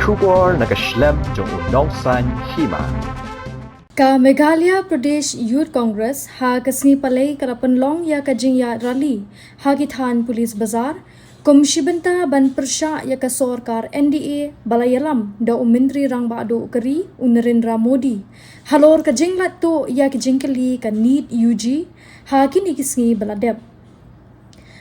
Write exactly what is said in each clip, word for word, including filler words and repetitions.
Khubor na ka shlem jong u nongsaiñ hima. Ka Meghalaya Pradesh Youth Congress ha ka sngi Palei ka la pynlong ïa ka jingïaid rally ha ki thaiñ Police Bazar kum shi bynta ban pyrshah ïa ka sorkar N D A ba la ïalam da u Myntri Rangbah Duh ka ri u Narendra Modi halor ka jinglait tuh ïa ki jingkylli ka NEET U G ha kine ki sngi ba la dep.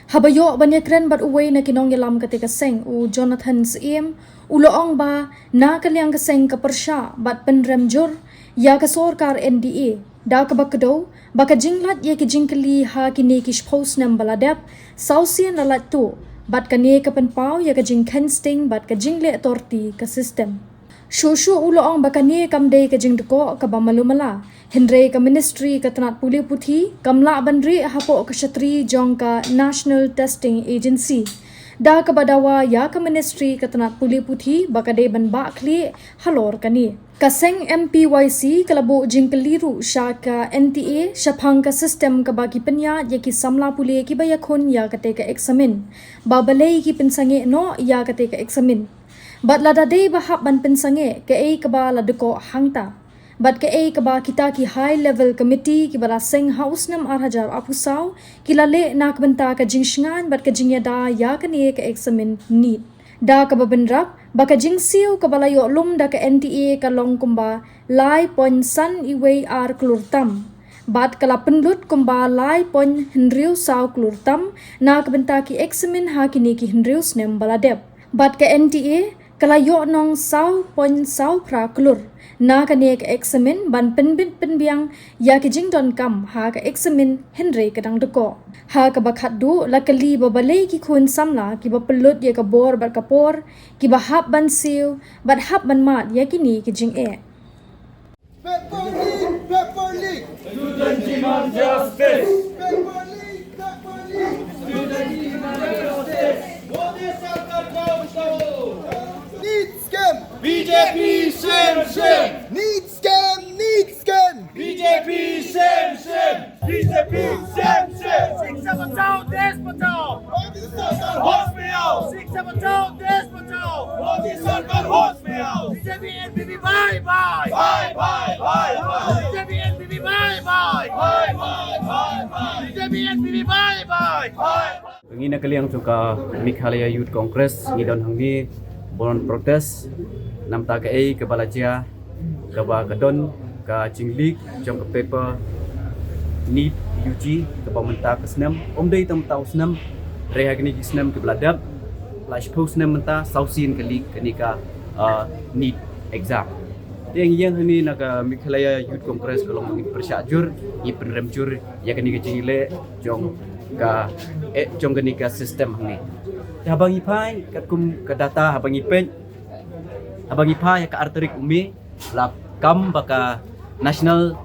Haba ïoh ban ïakren bad uwei na ki nongïalam kata ka seng, u Jonathan Syiem, u la ong ba na ka liang ka seng ka pyrshah bad pynrem jur ïa ka sorkar N D A da kaba kdew ba ka jinglait ïa ki jingkylli ha kine ki shiphew snem ba la dep, sawsien la lait tuh, bad kane ka pynpaw ïa ka jingkheiñ sting bad ka jingleh torti ka system. Shuh shuh u la ong ba kane kam dei ka jingdkoh kaba malu mala, hynrei ka ministry ka tnat pule puthi kam lah ban rieh hapoh ka shatri jong ka National Testing Agency. Da kaba dawa ïa ka ministry ka tnat pule puthi ba ka dei ban bah khlieh halor kane. Ka seng M P Y C ka la buh jingkylli ruh sha ka N T A shaphang ka system kaba ki pynïaid ïa ki samla pule kiba ïakhun ïa kata ka eksamin, ba balei ki pynsangeh noh ïa kata ka eksamin. Bad lada dei ba hap ban pynsangeh, kaei kaba la dkoh hangta? Bad kaei kaba kita ki high level committee kiba la seng ha u snem ar hajar arphew saw ki la leh na ka bynta ka jingshngaiñ bad ka jingïada ïa kane ka eksamin NEET? Da kaba bynrap ba ka jingsiew kaba la ïoh lum da ka N T A ka long kumba lai point san iwei ar klur tam, bad ka la pynlut kumba lai point hynriew saw klur tam na ka bynta ki eksamin ha kine ki hynriew snem ba la dep. Bad ka N T A ka la ïoh nong saw point saw phra klur na kane ka eksamin ban pynbit pynbiang ïa ki jingdonkam ha ka eksamin, hynrei ka dang dkoh. Ha kaba khatduh la kylli ba balei ki khun samla kiba pynlut ïa ka bor bad ka por kiba hap ban siew bad hap ban mad ïa kine ki jingeh. Paper leak, paper leak. Student demand justice. Paper leak, paper leak. Student demand justice. Modi sarkar down, down. NEET scam. B J P shame, shame. NEET scam, NEET scam. B J P shame, shame. B J P shame, shame. शिक्षा बचाओ, देश बचाओ। मोदी सरकार होश में आओ। शिक्षा बचाओ, देश बचाओ। मोदी सरकार होश में आओ। B J P N P P bye bye। Bye bye, bye bye। B J P N P P bye bye। Bye bye, bye bye। B J P N P P bye bye। Bye। Ngi na ka liang jong ka Meghalaya Youth Congress ngi don hangne ban protest namta kaei kaba la jia, kaba ka don ka jingleak jong ka paper NEET U G kaba mynta ka snem, ym dei tang mynta u snem, hynrei ha kine ki snem kiba la dep, la shiphew snem mynta, sawsien ka leak kane ka, ah, NEET exam. Te ngi ïeng hangne na ka Meghalaya Youth Congress ka long ngi pyrshah jur, ngi pynrem jur ïa kane ka jingleh jong ka, eh, jong kane ka system hangne. Te haba ngi phai katkum ka data, haba ngi peit, haba ngi phai ha ka ar tarik u May, la kam ba ka National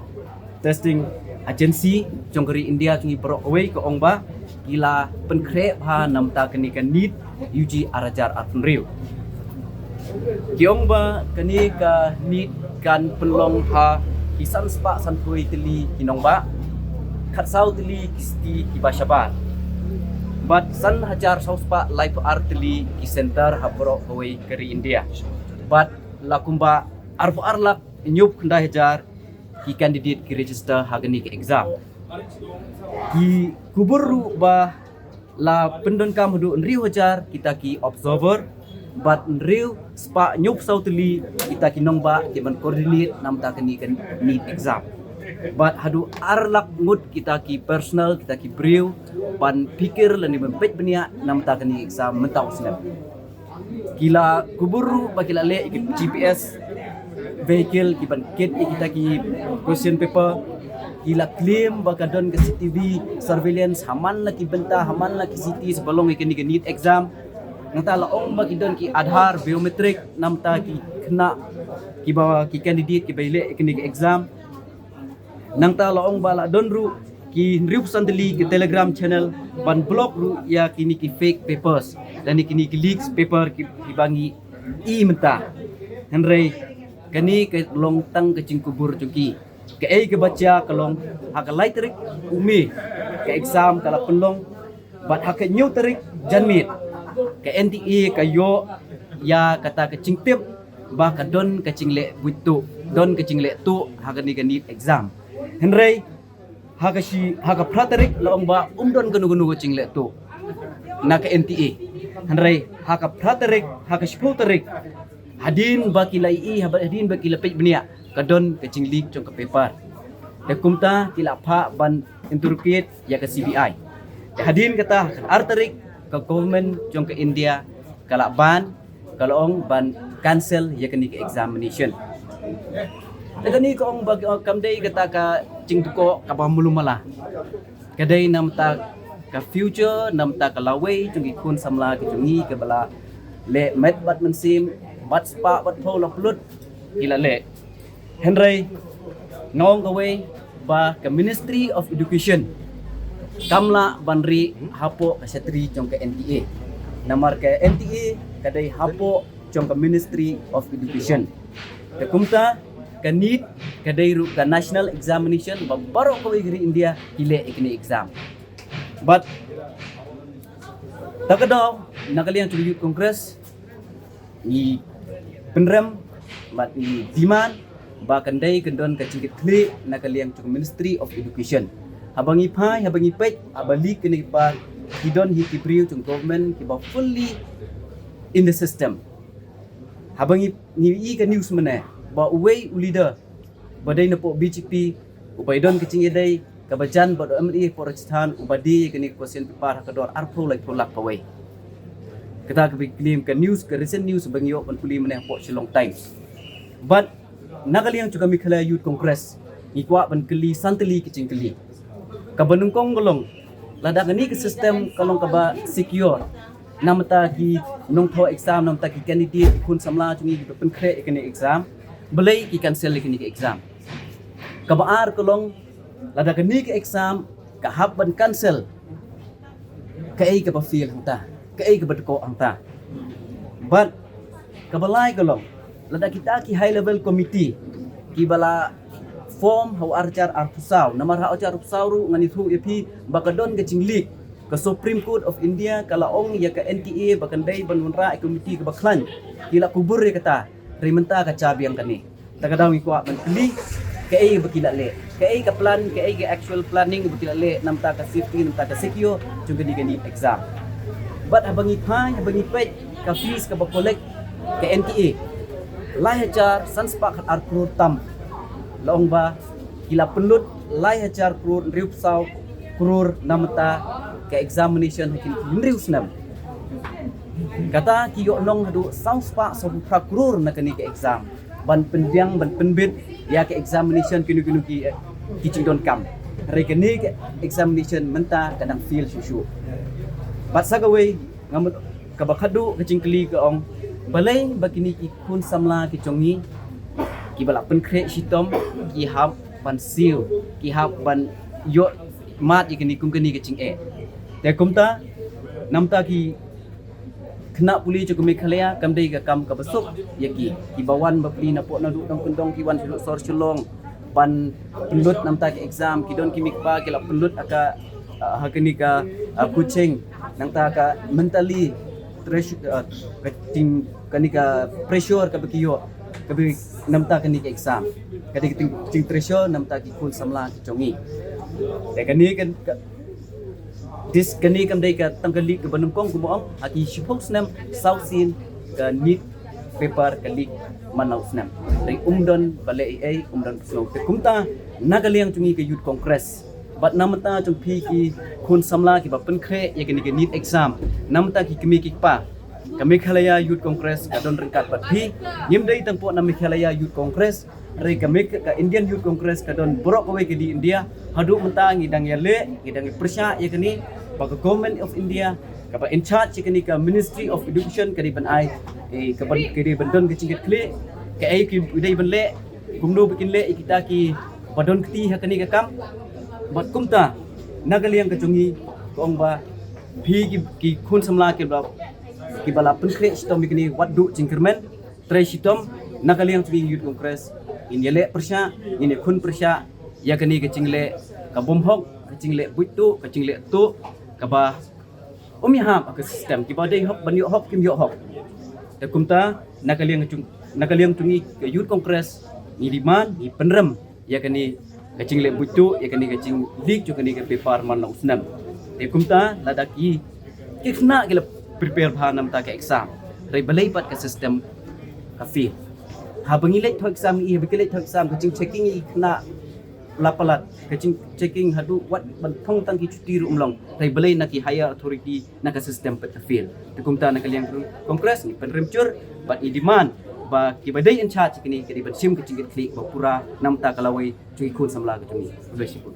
Testing Agency jong ka ri India jong ngi baroh kawei ka ong ba ki la pynkhreh bha namta kane ka NEET U G ar hajar arphew hynriew. Ki ong ba kane ka NEET kan pynlong ha ki san spah sanphew tylli ki nongbah, khatsaw tylli ki city kiba shabar, bad san hajar saw spah laiphew ar tylli ki center ha baroh kawei ka ri India, bad la kumba arphew ar lak hynñiewphew khyndai hajar ki candidate ki register ha kane ka exam. Ki khubor ruh ba la pyndonkam haduh hynriew hajar kita ki observer, bad hynriew spah hynñiewphew saw tylli kita ki nongbah kiban coordinate namta kane ka NEET exam, bad haduh ar lak ngut kita ki personnel, kita ki briew ban phikir lane ban peit bniah namta kane ka exam mynta u snem. Ki la khubor ruh ba ki la leh ïa ki G P S vehicle kiban kit ïa kita ki question paper. Ki la claim ba ka don ka C C T V surveillance ha man la ki bynta, ha man la ki city sa ba long ïa kane ka NEET exam. Nangta la ong ba ki don ki Aadhaar biometric namta ki khynnah kiba, ki candidate kiba ïaleh ïa kane ka exam. Nangta la ong ba la don ruh ki hynriewphew san tylli ki Telegram channel ban block ruh ïa kine ki fake papers lane kine ki leaks paper ki, kiba ngi i mynta. Hynrei kane ka long tang ka jingkubur jong ki. Kaei kaba jia ka long, ha ka lai tarik u May ka exam ka la pynlong, bad ha ka hynñiew tarik janmiet ka N T A ka ïoh ïa kata ka jingtip ba ka don ka jingleh buit tuh, don ka jingleh tuh ha kane ka NEET exam. Hynrei ha ka shi, ha ka phra tarik la ong ba um don kano kano ka jingleh tuh na ka N T A. Hynrei ha ka phra tarik, ha ka shiphew tarik, hadien ba ki la ïohi, hadien ba ki la peit bniah, ka don ka jingleak jong ka paper. Te kumta ki la phah ban interrogate ïa ka C B I. Te hadien kata, ha ka ar tarik, ka government jong ka India ka la ban, ka la ong ban cancel ïa kane ka examination. Te kane ka ong ba, kam dei kata ka jingdukok kaba malu mala. Ka dei namar ka future, namar ka lawei jong ki khun samla ki jong ngi kiba la leh met bad mynsiem, bad spah bad phew la pynlut ki la leh. Hynrei nga ong kawei ba ka Ministry of Education kam lah ban rieh hapoh ka shatri jong ka N T A. Namar ka N T A ka dei hapoh jong ka Ministry of Education. Te kumta ka NEET ka dei ruh ka national examination ba baroh kawei ka ri India ki leh ïa kane exam. Bad ta ka daw, na ka liang jong ka Youth Congress ngi pynrem bad ngi demand ba kan dei kan don ka jingkitkhlieh na ka liang jong ka Ministry of Education. Haba ngi phai, haba ngi peit, haba leak kine ki paper, ki don hi ki briew jong government kiba fully in the system. Haba ngi, ngi ïohi ka news mynne ba uwei u leader ba dei napoh B J P, uba ïadon ka jingïadei kaba jan bad u M L A hapoh Rajasthan, uba die ïa kane ka question paper ha ka dor arphew laiphew lak kawei. Kata kaba claim ka news, ka recent news ba ngi ïoh ban pule mynne hapoh Shillong Times. Bad na ka liang jong ka Meghalaya Youth Congress ngi kwah ban kylli san tylli ki jingkylli. Kaba nyngkong ka long, lada kane ka system ka long kaba secure, namar ki nongthoh exam, namar ki candidate, ki khun samla jong ngi kiba pynkhreh ïa kane exam, balei ki cancel ïa kane ka exam? Kaba ar ka long, lada kane ka exam ka hap ban cancel, kaei kaba fail hangta, kaei kaba dkoh hangta? Bad kaba lai ka long, lada kita ki high level committee kiba la form ha u ar hajar arphew saw, namar ha u ar hajar arphew saw ruh ngan ïathuh ïa phi ba ka don ka jingleak, ka Supreme Court of India ka la ong ïa ka N T A ba kan dei ban wanrah ïa ka committee kaba khlaiñ, ki la kubur ïa kata. Hynrei mynta ka jia biang kane. Ta ka daw ngi kwah ban kylli, kaei ba ki la leh, kaei ka plan, kaei ka actual planning ba ki la leh namar ka safety, namar ka secure jong kane ka NEET exam. Bad haba ngi phai, haba ngi peit ka fees kaba collect ka N T A, lai hajar san spah khat ar klur tam. La ong ba ki la pynlut lai hajar klur, hynriewphew saw klur namar ka examination ha kine ki hynriew snem. Kata ki ïoh nong haduh saw spah sawphew phra klur na kane ka exam ban pynbiang, ban pynbit ïa ka examination, kino kino ki, ki jingdonkam. Hynrei kane ka examination mynta ka dang fail shuh shuh. Bad sa kawei, nga mut kaba khadduh ka jingkylli ka ong, balei ba kine ki khun samla ki jong ngi kiba la pynkhreh shitom ki hap ban siew, ki hap ban ïoh mad ïa kine kum kine ki jingeh? Te kumta, namar ki khynnah pule jong ka Meghalaya kam dei ka kam kaba suk ïa ki. Kiba wan bapli napoh naduh dong kyndong, ki wan sha sor Shillong ban pynlut namar ka exam, ki don ki mei kpa ki la pynlut ha ka, ah, ha kane ka, ah, coaching, namar ka mentally pressure, ah, ka jing, kane ka pressure kaba ki ïoh, kaba namar kane ka exam. Ka dei ka jing, jing pressure namar ki khun samla ki jong ngi. Te kane kan, ka, dis, kane kam dei ka tang ka leak kaba nyngkong, kumba ong, ha ki shiphew snem saw sien ka NEET paper ka leak man la u snem. Hynrei um don ba leh ei ei, um don ba sngew. Te kumta, na ka liang jong ngi ka Youth Congress bad namar jong phi ki khun samla kiba pynkhreh ïa kane ka NEET exam, namar ki kmie ki kpa, ka Meghalaya Youth Congress ka don ryngkat bad phi. Ngim dei tang hapoh na Meghalaya Youth Congress, hynrei ka Meg-, ka Indian Youth Congress ka don baroh kawei ka ri India. Haduh mynta ngi dang ïaleh, ngi dang pyrshah ïa kane, ba ka Government of India kaba in charge ïa kane ka Ministry of Education ka dei ban ai, eh, ka ban, ka dei ban don ka jingkitkhlieh, kaei ki dei ban leh, kumno ba kin leh ïa kita kiba don kti ha kane ka kam. Bad kumta, na ka liang ka jong ngi, ka ong ba phi ki, ki khun samla kiba, kiba la pynkhreh shitom ïa kane, wat duh jingkyrmen, trei shitom. Na ka liang jong ngi Youth Congress ngin ïaleh pyrshah, ngin ïakhun pyrshah ïa kane ka jingleh ka bym hok, ka jingleh buit tuh, ka jingleh tuh kaba um ïahap ha ka system, kiba dei hok ban ïoh hok kim ïoh hok. Te kumta, na ka liang jong, Na ka liang jong ngi ka Youth Congress, ngi demand, ngi pynrem ïa kane ka jingleh buit tuh, ïa kane ka jingleak jong kane ka paper man la u snem. Te kumta lada ki khynnah ki la prepare bha namar ka exam, hynrei balei pat ka system ka fail? Haba ngi leit thoh exam, ngi haba ki leit thoh exam, ka jingchecking ïa ki khynnah la palat, ka jingchecking haduh wat ban thong tang ki chuti ruh ym long, hynrei balei na ki higher authority na ka system pat ka fail? Te kumta na ka liang Congress ngi pynrem jur bad ngi demand ba kiba dei in charge kine ki dei ban shim ka jingkitkhlieh ba pura namar ka lawei jong ki khun samla ka jong ngi. Khublei shibun.